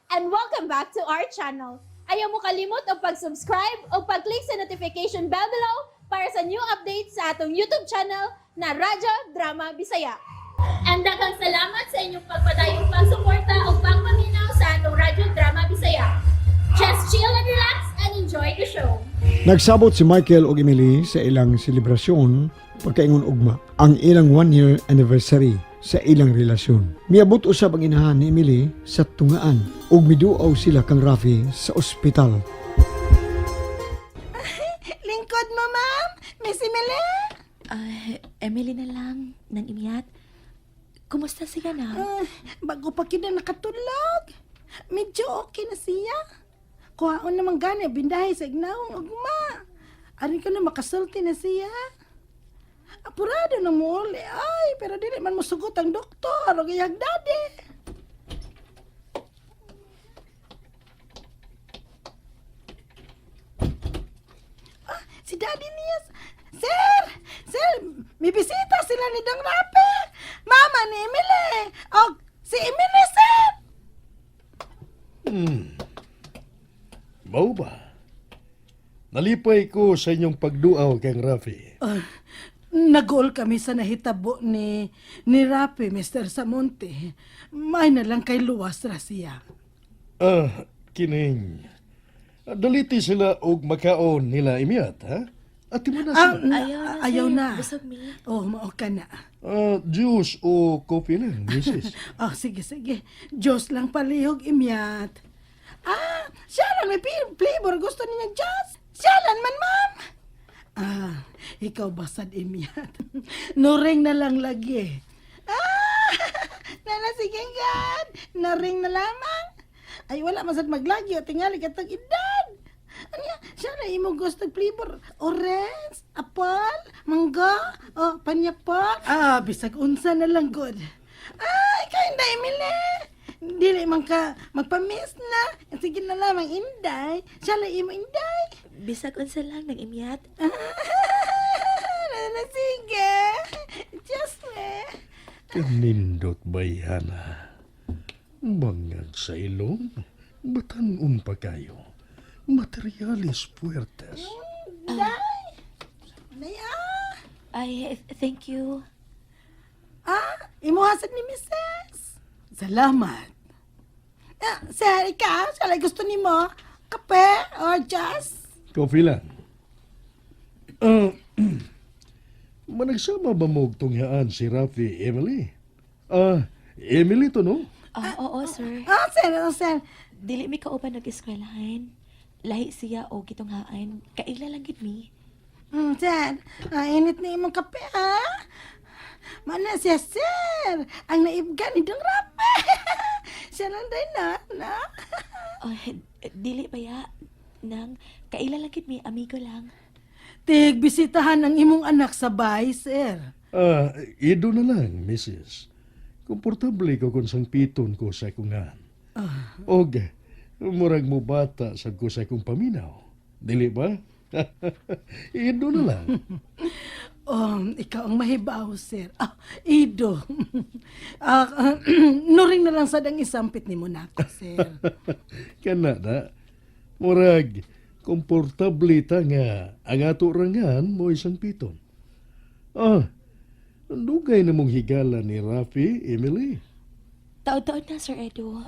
And welcome back to our channel. Ayaw mo kalimot og pag-subscribe o pag-click sa notification bell below para sa new updates sa atong YouTube channel na Radyo Drama Bisaya. And daghang salamat sa inyong pagpadayong pagsuporta o pagpaminaw sa atong Radyo Drama Bisaya. Just chill and relax and enjoy the show. Nagsabot si Michael ug Emily sa ilang selebrasyon pagkaingon ugma ang ilang 1 year anniversary sa ilang relasyon. Miabot usab ang inahan ni Emily sa tungaan ug miduaw sila kang Rafi sa ospital. Lingkod mo, ma'am. Miss Emily. Ah, Emily na lang, nang imiyat. Kumusta siya na? Ah, bago pa kita nakatulog. Medyo okay na siya. Kuhaon naman gani, bindahe sa ignawong ugma. Arin ko na makasulti na siya. Apurado na mo uli. Ay, pero dili man musugot ang doktor o iyang daddy. Ah, si daddy niya. Sir! Sir! May bisita sila ni Dang Rape! Mama ni Emily! O, si Emily, sir! Mao ba? Nalipay ko sa inyong pagduaw kang Rafi. Ah, nag-goal kami sa nahitabo ni Rape, Mr. Samonte. May na lang kay luwas ra siya. Ah, kining. Daliti sila og makaon nila imiyat, ha? Ati mo na Ah, sila. Ayaw na, ayaw sir. na. Busog mi. Oh, mao ka na. Ah, juice o coffee lang, misis. Oh, sige, sige. Diyos lang palihog imyat. Ah, siya lang may flavor. Gusto niya Diyos. Siya lang man, ma'am. Ah, ikaw basad imyat. Nuring na lang lagi. Ah, nala sige God. Naring na lamang. Ay, wala masad maglagyo. Tingali katong edad. Ano siya na imo gusto flavor. Orange, apple, mangga, oh, panyapot. Ah, bisag unsa na lang good. Ay, ikaw inday, Emily. Dili man ka magpa-miss na. Sige na lamang, inday. Siya lang imo, inday. Bisag unsa lang nang imiyat. Ah, na, sige. Just me. Kanindot bayhana. Bangag sa ilong, batanon pa kayo. Materialis puertas. Inday. Inday, ah. Ay, thank you. Ah, imuhasan ni Mrs. Salamat. Ah, sir, ikaw, saan gusto ni mo? Kape or just? Coffee lang. Ah, managsama ba mo og tunghaan si Rafi, Emily? Ah, Emily to, no? Ah, oo, sir. Ah, sir, oh, sir. Dili mi kauban nag-eskwelahan. Lahi siya og gitunghaan. Kaila lang gid mi. Sir, ah, init na imong kape, ha? Mana siya, sir. Ang naibga ni Dong Rape. Siya lang din, na, na. Oh, dili ba ya? Nang kaila lang gid mi, amigo lang. Tig, bisitahan ang imong anak sa bahay, sir. Ah, ido na lang, misis. Komportable ko kung sangpiton ko sa kungan. Og, murag mo bata sad ko sa akong paminaw. Dili ba? Ido na lang. Oh, ikaw ang mahibaw, sir. Ah, Ido. Ah, ah, nuring na lang sad ang isampit ni Monaco, sir. Kana na, murag, komportable ta nga ang ato rangan mo isang piton. Ah, dugay na mong higala ni Rafi, Emily. Taod-taod na, Sir Edo.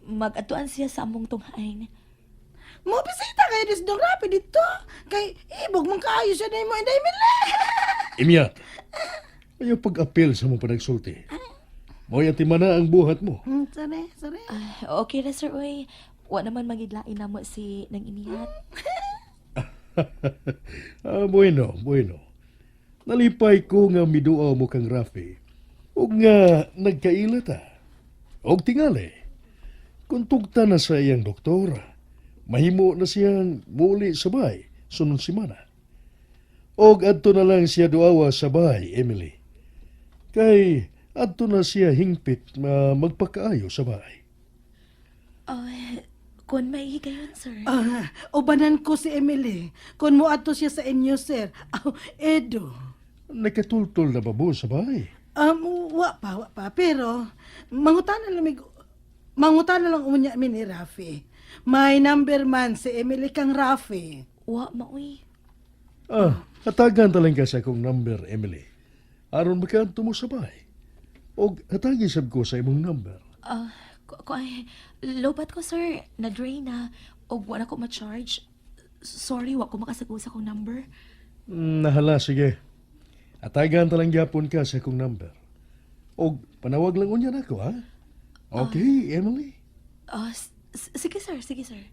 Mag-atuan siya sa among tunghain. Mo bisita kay dis Dong Rapi dito. Kay ibog mong kaayo siya na imo inday mila. Imyat, ayaw pag-apel sa mong panagsulti. Mo'y na ang buhat mo. Sorry, sorry. Ah, okay ra, sir, oy. Wa naman magidlain namo si nang imiyat. Ah, bueno, bueno. Nalipay ko nga miduaw mo kang Rafi. Ug nga nagkaila ta. Og tingali. Kung tugta na sa iyang doktor, mahimo na siyang muli sa bay sunod semana. Og adto na lang siya duawa sa bay, Emily. Kay adto na siya hingpit na magpakaayo sa bay. Oh, kun may higayon, sir. Ah, ubanan ko si Emily. Kung mo ato siya sa inyo, sir. Oh, Edo. Nakatultol na ba mo sa bay? Wa pa, wa pa. Pero, mangutanan lamig. Mangutan na lang unya mi ni Rafi. May number man si Emily kang Rafi. Wa maoy. Ah, hatagan talang ka sa akong number, Emily. Aron makaadto mo sa bahay. Og hatagi sab ko sa imong number. Ah, ko ay lobat ko, sir. Na-drain na og wala ko ma-charge. Sorry, wa ko makasagol sa akong number. Nahala, sige. Hatagan talang gyapon ka sa akong number. Og panawag lang unya nako, ha? Okay, Emily? Ah, sige sir, sige sir.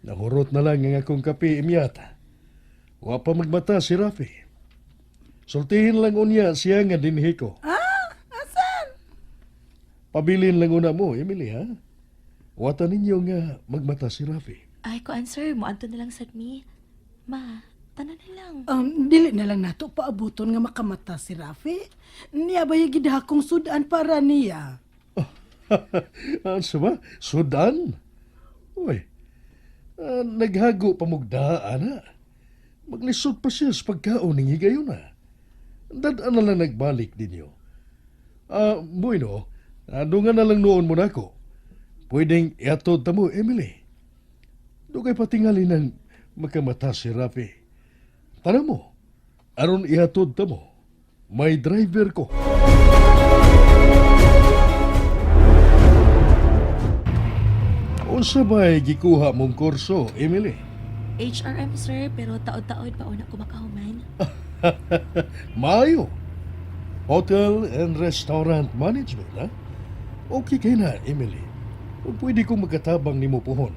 Nahurot na lang ang akong kape, imyata. Wa pa magmata si Rafi. Sultihin lang unya siya nga dinhi ko. Ah, asan? Pabilin lang una mo, Emily, ha? Wata ninyo nga magmata si Rafi. Ay, kuan sir, moadto na lang sad mi. Ma, tanan na lang. Dili na lang nato paabuton nga makamata si Rafi. Niya ba yung gidakong sudan para niya? Ano ba? Sudan? Uy, naghago pa mugda, ana. Maglisod pa siya sa pagkaon ng higayon na. Dad-an na lang nagbalik ninyo. Ah, bueno, nga na lang noon mo nako. Pwedeng iatod ta mo, Emily. Dugay patingali ng makamata si Rafi. Tara mo, aron ihatod ta mo. May driver ko. Unsa ba'y gikuha mong kurso, Emily? HRM sir, pero taod-taod pa una ko makahuman. Maayo. Hotel and Restaurant Management, ha? Okay kay na, Emily. Kung pwede kong magkatabang nimo pohon.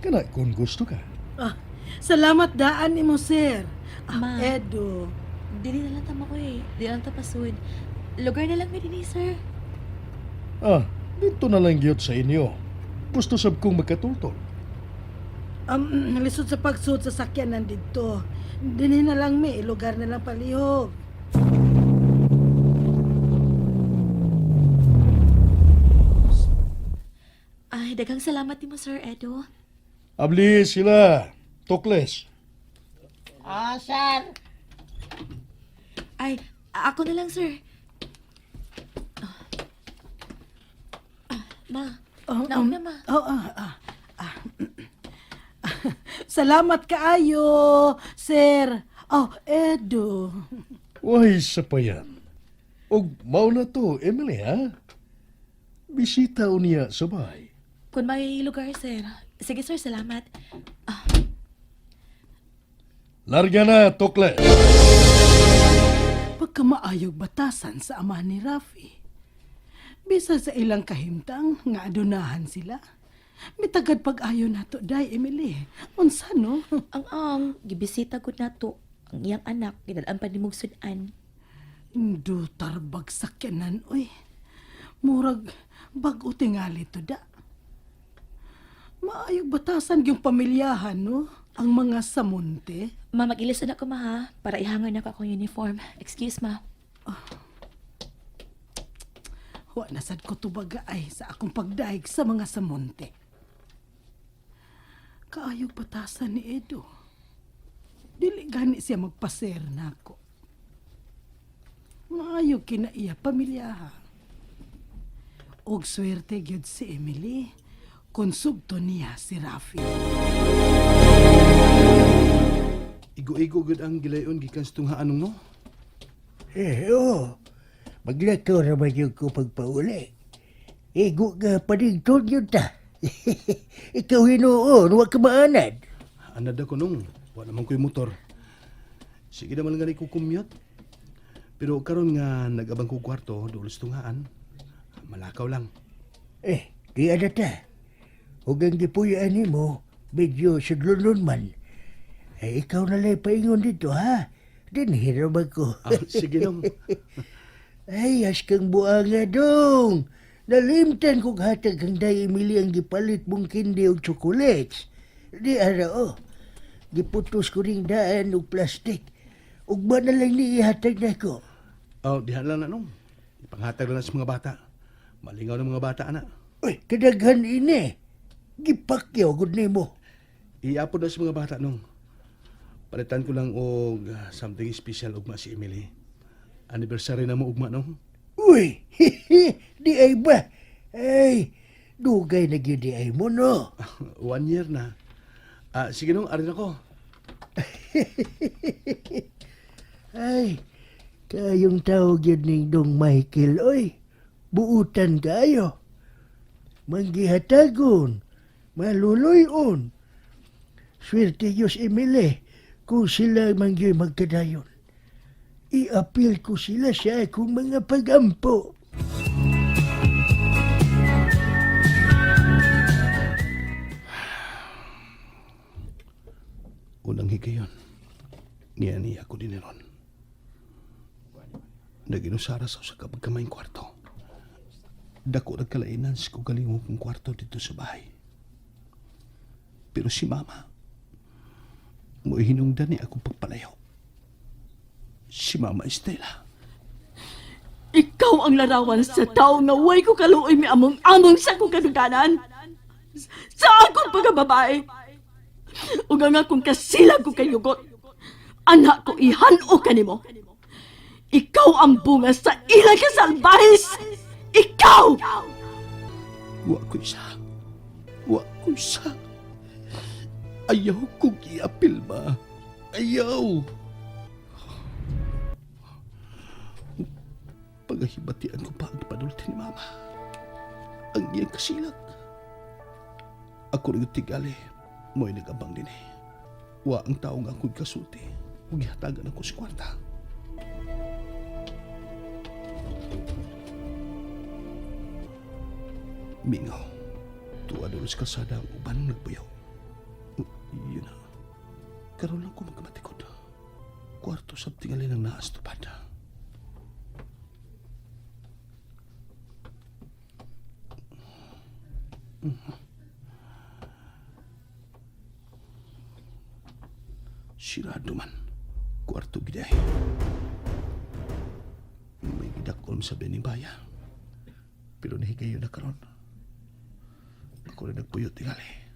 Kana kung gusto ka. Ah, salamat daan nimo, sir. Ah, Ma. Edo. Dili na lang tama ko eh. Dili lang ta pasud. Lugar na lang mi dinhi, sir. Ah, dito na lang gyud sa inyo. Gusto sab kong magkatultol. Lisod sa pagsud sa sakyanan didto. Dinhi na lang mi, lugar na lang palihog. Ay, daghang salamat nimo, Sir Edo. Abli sila. Tokles. Ah, sir. Ay, ako na lang, sir. Ah, ma. Oh, Naog na, ma. Oh, ah. Salamat kaayo, sir. Oh, Edo. Uy, sa payan. Og mao na to, Emily, ha? Bisita niya sa bahay. Kung may lugar, sir. Sige, sir, salamat. Larga na, Tokles. Pagkamaayog batasan sa ama ni Rafi. Bisa sa ilang kahimtang nga adunahan sila. Mitagad pag-ayo nato, day, Emily. Unsa no? Ang, gibisita gud nato ang iyang anak, ginalaan pa ni mong sudan. Dutar bagsakyanan, uy. Murag bag-o tingali to da. Maayog batasan yung pamilyahan, no? Ang mga samunte. Ma, mag-ilis na ako, ma, ha? Para ihangar na ko akong uniform. Excuse, ma. Wa na sad ko tubaga ay sa akong pagdaig sa mga samonte. Kaayog batasan ni Edo. Dili gani siya magpaser nako. Maayo kinaiya pamilyaha. Og swerte gyud si Emily kung sugto niya si Rafi. Igo-igo gud ang gilayon gikan sa tunghaan no. Eh, oo. Maglato naman yung ko pagpauli. Igo ka padigtod yun ta. Ikaw hinuon, huwag ka maanad. Anad ako nung, wa naman ko'y motor. Sige naman nga ko commute. Pero karon nga nag-abang ko kwarto duol sa tunghaan. Malakaw lang. Eh, di ada ta. Huwag ang gipuyaan nimo, medyo sudlulon man. Eh, ikaw na lang paingon dito, ha? Dinhiraman ko. Ah, sige nung. Ay, as kang buanga dong. Nalimtan kong hatag kang day Emily ang gipalit mong kindi og chocolates. Di ara oh. Giputos ko ring daan og plastic. Ugma na lang ni ihatag nako. Oh, diha lang na nung. Ipanghatag lang na sa mga bata. Malingaw ng mga bata ana. Uy, kadaghan ini. Gipakyaw gud nimo. Iapod na sa mga bata nung. Palitan ko lang og something special ugma si Emily. Anniversary na mo ugma nung. Uy, di ay ba? Ay, dugay na gyud di ay mo no. 1 year na. Ah, sige nung, arin ako. Ay, kayong tao gyud ning Dong Michael oy. Buutan kayo. Manggihatagon, maluloyon. Swerte Diyos Emily kung sila mangyoy magkadayon. Iapil ko sila sa akong mga pagampo. Unang higayon, niya niya ako din ron. Naginusara sa usa ka pagkamayng kwarto. Dako nagkalainan sa kugalingon kong kwarto dito sa bahay. Pero si mama, mo'y hinungdan ni akong pagpalayo. Si Mama Estela. Ikaw ang larawan sa tao nga way ko kaluoy mi among-among sa akong kaduganan. Sa akong pagkababae. Ug ang akong kasilag ko kay yugot. Anak ko ihan-o kanimo. Ikaw ang bunga sa ilang kasalbahis. Ikaw! Wa ko isa. Wa ko isa. Ayaw kong iapil ba? Ayaw! Pagahibatian ko pa ang panulti ni Mama. Ang iyang kasilag. Ako rin tigali. Mo'y nag-abang din eh. Wa ang taong ako'y kasulti. Huwag ihatagan ako sa kwarta. Mingaw. Tuwa dulos kalsada ang uban nagbuyaw. Yun na. Karon lang ko magkamatikod. Kwarto sa tingali ng naas tupad. Sirado man. Kwarto giday. May gidakol sa benibaya. Pero nahigayon na karon. Ako rin nagpuyot tingali.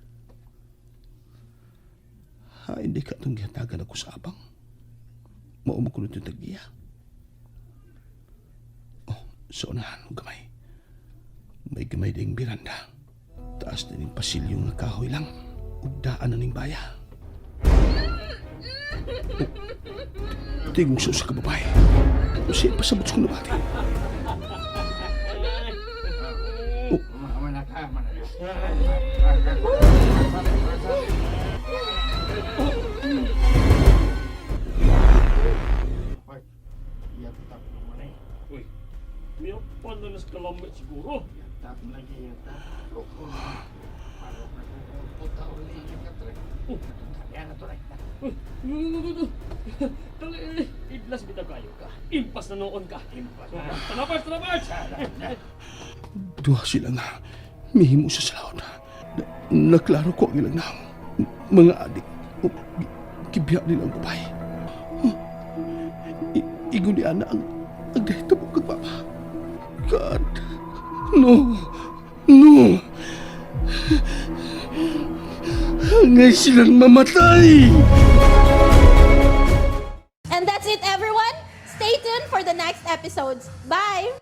Ha, hindi ka itong gihatagan ako sa abang. Mao mo kuno itong tagbiya. Oh, sa unahan, o gamay. May gamay ding biranda. Taas na ning pasilyo nga kahoy lang. Ugdaan na ning baya. Oh, tingong sa usa ka babae. Siya pasabot sa kong nabati. Oh. Siguro. Dali, idlas bitaw kayo ka. Impas na noon ka. Impas. Tanapas, tanapas! Duha sila nga. Mihimo sa salaod. Naklaro ko ang ilang naam. Mga adik. O, gibiya nila ang babae. Oh, Ingon ni Ana ang nahitabo kag papa. God. No. No. Hangay silang mamatay. And that's it, everyone. Stay tuned for the next episodes. Bye!